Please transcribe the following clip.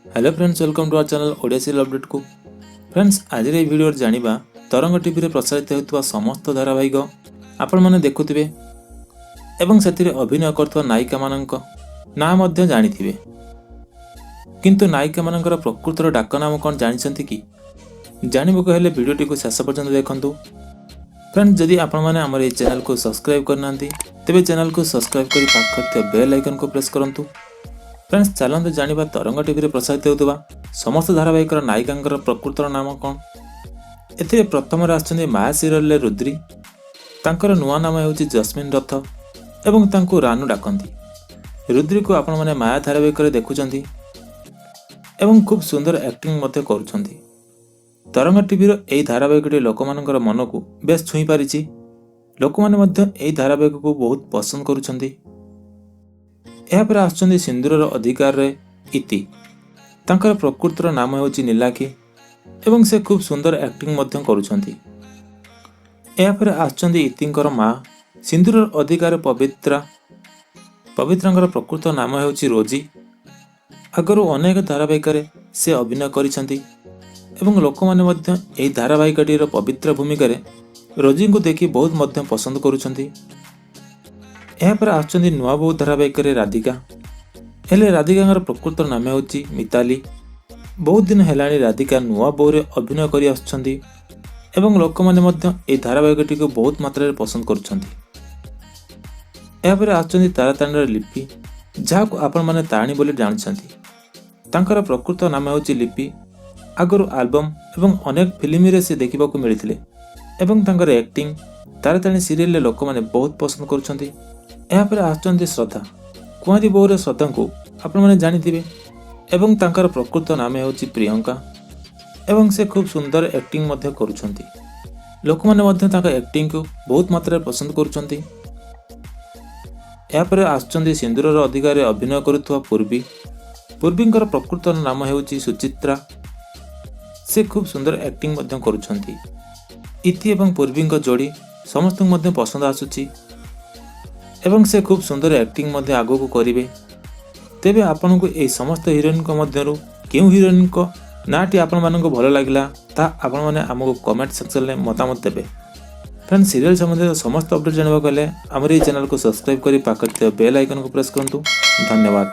Hello friends, welcome to our channel Odia serial ଅପଡେଟ୍କୁ। Friends, ଆଜିର ଏହି ଭିଡ଼ିଓରେ ଜାଣିବା ତରଙ୍ଗ ଟିଭିରେ ପ୍ରସାରିତ ହେଉଥିବା ସମସ୍ତ ଧାରାବାହିକ ଆପଣମାନେ ଦେଖୁଥିବେ ଏବଂ ସେଥିରେ ଅଭିନୟ କରୁଥିବା ନାୟିକାମାନଙ୍କ ନାଁ ମଧ୍ୟ ଜାଣିଥିବେ। କିନ୍ତୁ ନାୟିକାମାନଙ୍କର ପ୍ରକୃତର ଡାକ ନାମ କ'ଣ ଜାଣିଛନ୍ତି କି? ଜାଣିବାକୁ ହେଲେ ଭିଡ଼ିଓଟିକୁ ଶେଷ ପର୍ଯ୍ୟନ୍ତ ଦେଖନ୍ତୁ। ଫ୍ରେଣ୍ଡସ୍, ଯଦି ଆପଣମାନେ ଆମର ଏହି ଚ୍ୟାନେଲକୁ ସବସ୍କ୍ରାଇବ୍ କରିନାହାନ୍ତି, ତେବେ ଚ୍ୟାନେଲକୁ ସବସ୍କ୍ରାଇବ୍ କରି ପାଖରେ ଥିବା ବେଲ୍ ଆଇକନ୍କୁ ପ୍ରେସ୍ କରନ୍ତୁ। ଫ୍ରେଣ୍ଡସ୍, ଚାଲନ୍ତୁ ଜାଣିବା ତରଙ୍ଗ ଟିଭିରେ ପ୍ରସାରିତ ହେଉଥିବା ସମସ୍ତ ଧାରାବାହିକର ନାୟିକାଙ୍କର ପ୍ରକୃତର ନାମ କ'ଣ। ଏଥିରେ ପ୍ରଥମରେ ଆସୁଛନ୍ତି ମାୟା ସିରିଏଲରେ ରୁଦ୍ରି। ତାଙ୍କର ନୂଆ ନାମ ହେଉଛି ଜସ୍ମିନ ରଥ ଏବଂ ତାଙ୍କୁ ରାନୁ ଡାକନ୍ତି। ରୁଦ୍ରିକୁ ଆପଣମାନେ ମାୟା ଧାରାବାହିକରେ ଦେଖୁଛନ୍ତି ଏବଂ ଖୁବ୍ ସୁନ୍ଦର ଆକ୍ଟିଂ ମଧ୍ୟ କରୁଛନ୍ତି। ତରଙ୍ଗ ଟିଭିର ଏହି ଧାରାବାହିକଟି ଲୋକମାନଙ୍କର ମନକୁ ବେଶ୍ ଛୁଇଁ ପାରିଛି। ଲୋକମାନେ ମଧ୍ୟ ଏହି ଧାରାବାହିକକୁ ବହୁତ ପସନ୍ଦ କରୁଛନ୍ତି। ଏହାପରେ ଆସୁଛନ୍ତି ସିନ୍ଦୁରର ଅଧିକାରରେ ଇତି। ତାଙ୍କର ପ୍ରକୃତର ନାମ ହେଉଛି ନୀଲାକ୍ଷୀ ଏବଂ ସେ ଖୁବ୍ ସୁନ୍ଦର ଆକ୍ଟିଂ ମଧ୍ୟ କରୁଛନ୍ତି। ଏହାପରେ ଆସୁଛନ୍ତି ଇତିଙ୍କର ମା, ସିନ୍ଦୁରର ଅଧିକାର ପବିତ୍ରା। ପବିତ୍ରାଙ୍କର ପ୍ରକୃତ ନାମ ହେଉଛି ରୋଜି। ଆଗରୁ ଅନେକ ଧାରାବାହିକରେ ସେ ଅଭିନୟ କରିଛନ୍ତି ଏବଂ ଲୋକମାନେ ମଧ୍ୟ ଏହି ଧାରାବାହିକଟିର ପବିତ୍ର ଭୂମିକାରେ ରୋଜିଙ୍କୁ ଦେଖି ବହୁତ ମଧ୍ୟ ପସନ୍ଦ କରୁଛନ୍ତି। ଏହାପରେ ଆସୁଛନ୍ତି ନୂଆ ବୋହୂ ଧାରାବାହିକରେ ରାଧିକା। ହେଲେ ରାଧିକାଙ୍କର ପ୍ରକୃତ ନାମ ହେଉଛି ମିତାଲି। ବହୁତ ଦିନ ହେଲାଣି ରାଧିକା ନୂଆ ବୋହୂରେ ଅଭିନୟ କରି ଆସୁଛନ୍ତି ଏବଂ ଲୋକମାନେ ମଧ୍ୟ ଏହି ଧାରାବାହିକଟିକୁ ବହୁତ ମାତ୍ରାରେ ପସନ୍ଦ କରୁଛନ୍ତି। ଏହାପରେ ଆସୁଛନ୍ତି ତାରାତାରିଣୀର ଲିପି, ଯାହାକୁ ଆପଣମାନେ ତାରିଣୀ ବୋଲି ଜାଣିଛନ୍ତି। ତାଙ୍କର ପ୍ରକୃତ ନାମ ହେଉଛି ଲିପି। ଆଗରୁ ଆଲବମ୍ ଏବଂ ଅନେକ ଫିଲ୍ମରେ ସେ ଦେଖିବାକୁ ମିଳିଥିଲେ ଏବଂ ତାଙ୍କର ଆକ୍ଟିଂ ତାରାତାରିଣୀ ସିରିଏଲରେ ଲୋକମାନେ ବହୁତ ପସନ୍ଦ କରୁଛନ୍ତି। ଏହାପରେ ଆସୁଛନ୍ତି ଶ୍ରଦ୍ଧା। କୁଆଁରୀ ବୋହୂର ଶ୍ରଦ୍ଧାଙ୍କୁ ଆପଣମାନେ ଜାଣିଥିବେ ଏବଂ ତାଙ୍କର ପ୍ରକୃତ ନାମ ହେଉଛି ପ୍ରିୟଙ୍କା ଏବଂ ସେ ଖୁବ୍ ସୁନ୍ଦର ଆକ୍ଟିଂ ମଧ୍ୟ କରୁଛନ୍ତି। ଲୋକମାନେ ମଧ୍ୟ ତାଙ୍କ ଆକ୍ଟିଂକୁ ବହୁତ ମାତ୍ରାରେ ପସନ୍ଦ କରୁଛନ୍ତି। ଏହାପରେ ଆସୁଛନ୍ତି ସିନ୍ଦୁରର ଅଧିକାରରେ ଅଭିନୟ କରୁଥିବା ପୂର୍ବୀ। ପୂର୍ବୀଙ୍କର ପ୍ରକୃତ ନାମ ହେଉଛି ସୁଚିତ୍ରା। ସେ ଖୁବ୍ ସୁନ୍ଦର ଆକ୍ଟିଂ ମଧ୍ୟ କରୁଛନ୍ତି। ଇତି ଏବଂ ପୂର୍ବୀଙ୍କ ଯୋଡ଼ି ସମସ୍ତଙ୍କୁ ମଧ୍ୟ ପସନ୍ଦ ଆସୁଛି ଏବଂ ସେ ଖୁବ୍ ସୁନ୍ଦର ଆକ୍ଟିଂ ମଧ୍ୟ ଆଗକୁ କରିବେ। ତେବେ ଆପଣଙ୍କୁ ଏହି ସମସ୍ତ ହିରୋଇନଙ୍କ ମଧ୍ୟରୁ କେଉଁ ହିରୋଇନଙ୍କ ନାଁଟି ଆପଣମାନଙ୍କୁ ଭଲ ଲାଗିଲା, ତାହା ଆପଣମାନେ ଆମକୁ କମେଣ୍ଟ ସେକ୍ସନରେ ମତାମତ ଦେବେ। ଫ୍ରେଣ୍ଡ, ସିରିଏଲ୍ ସମ୍ବନ୍ଧିତ ସମସ୍ତ ଅପଡେଟ୍ ଜାଣିବାକୁ ହେଲେ ଆମର ଏହି ଚ୍ୟାନେଲକୁ ସବସ୍କ୍ରାଇବ୍ କରି ପାଖରେ ଥିବା ବେଲ୍ ଆଇକନ୍କୁ ପ୍ରେସ୍ କରନ୍ତୁ। ଧନ୍ୟବାଦ।